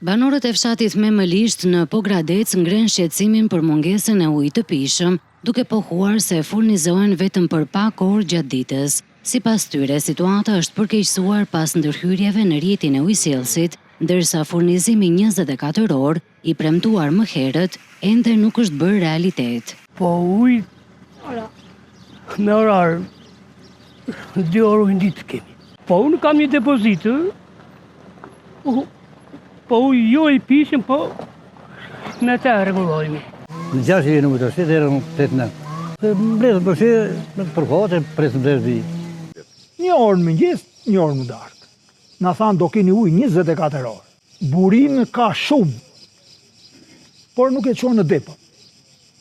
Banorët e fshatit Memëlisht në Pogradec ngrenë shqetësimin për mungesën e ujit të pijshëm, duke pohuar se furnizohen vetëm për pak orë gjatë ditës. Sipas tyre, situata është përkeqësuar pas ndërhyrjeve në rrjetin e ujësjellësit, ndërsa furnizimi 24 orë, i premtuar më herët, ende nuk është bërë realitet. Po ujë me orar, dy orë ujë në ditë kemi. Po unë kam një depozitë, po ujë jo i pijshëm, po me të rregullojmë. Në 6 i në të shtë, dhe në 8 në. Mbledhëm për shi, për kohë, presim dhe vi. Një orë në mëngjes, një orë në darkë. Na thanë do keni ujë 24 orë. Burime ka shumë, por nuk e çuan në depo.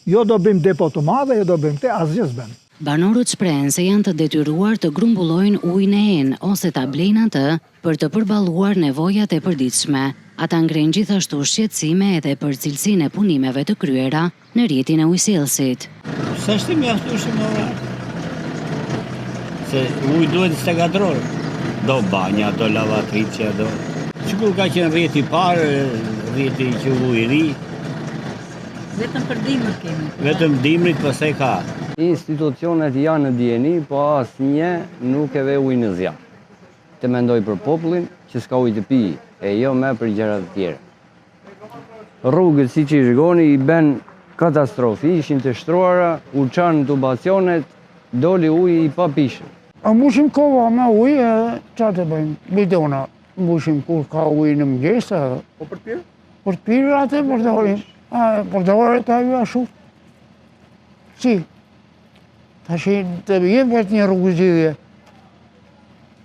Jo do bëjmë depo të madhe, jo do bëjmë këtë, asgjë s'bën. Banorët shprehen se janë të detyruar të grumbullojnë ujë në enë ose ta blejnë atë për të përballuar nevojat e përditshme. Ata ngrenë gjithashtu shqetësime edhe për cilësinë e punimeve të kryera në rrjetin e ujësjellësit. S'është i mjaftueshëm orar. Se ujë duhet 24 orë. Do banja, do lavatriçja, do... Sikur ka qenë rrjeti i parë, rrjeti që u i ri. Vetëm për dimër kemi. Vetëm dimrit pastaj ka. Institucionet janë në dijeni, po asnjë nuk e ve ujë në zjarr. Të mendoj për popullin që s'ka ujë të pijë, e jo më për gjëra të tjera. Rrugët siç i shikoni i bën katastrofë, ishin të shtruara, u çanë tubacionet, doli uji i papijshëm. A mbushim kova me ujë edhe ça të bëjmë? Bidona mbushim kur ka ujë në mëngjes edhe. Po për të pirë? Për të pirë atë përdorim. A përdoret ajo ashtu? Si? Tashi të jepet një rrugëzgjidhje.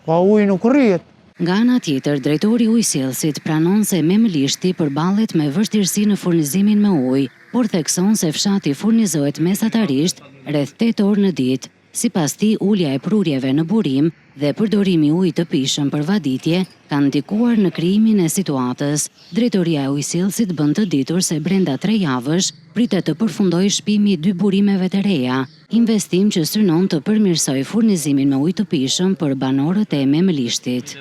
Pa ujë nuk rrihet. Nga ana tjetër, drejtori i ujësjellësit pranon se Memëlishti përballet me vështirësi në furnizimin me ujë, por thekson se fshati furnizohet mesatarisht rreth 8 orë në ditë. Sipas tij, ulja e prurjeve në burim dhe përdorimi i ujit të pijshëm për vaditje kanë ndikuar në krijimin e situatës. Drejtoria e ujësjellësit bën të ditur se brenda tre javësh pritet të përfundojë shpimi i dy burimeve të reja, investim që synon të përmirësojë furnizimin me ujë të pijshëm për banorët e Memëlishtit.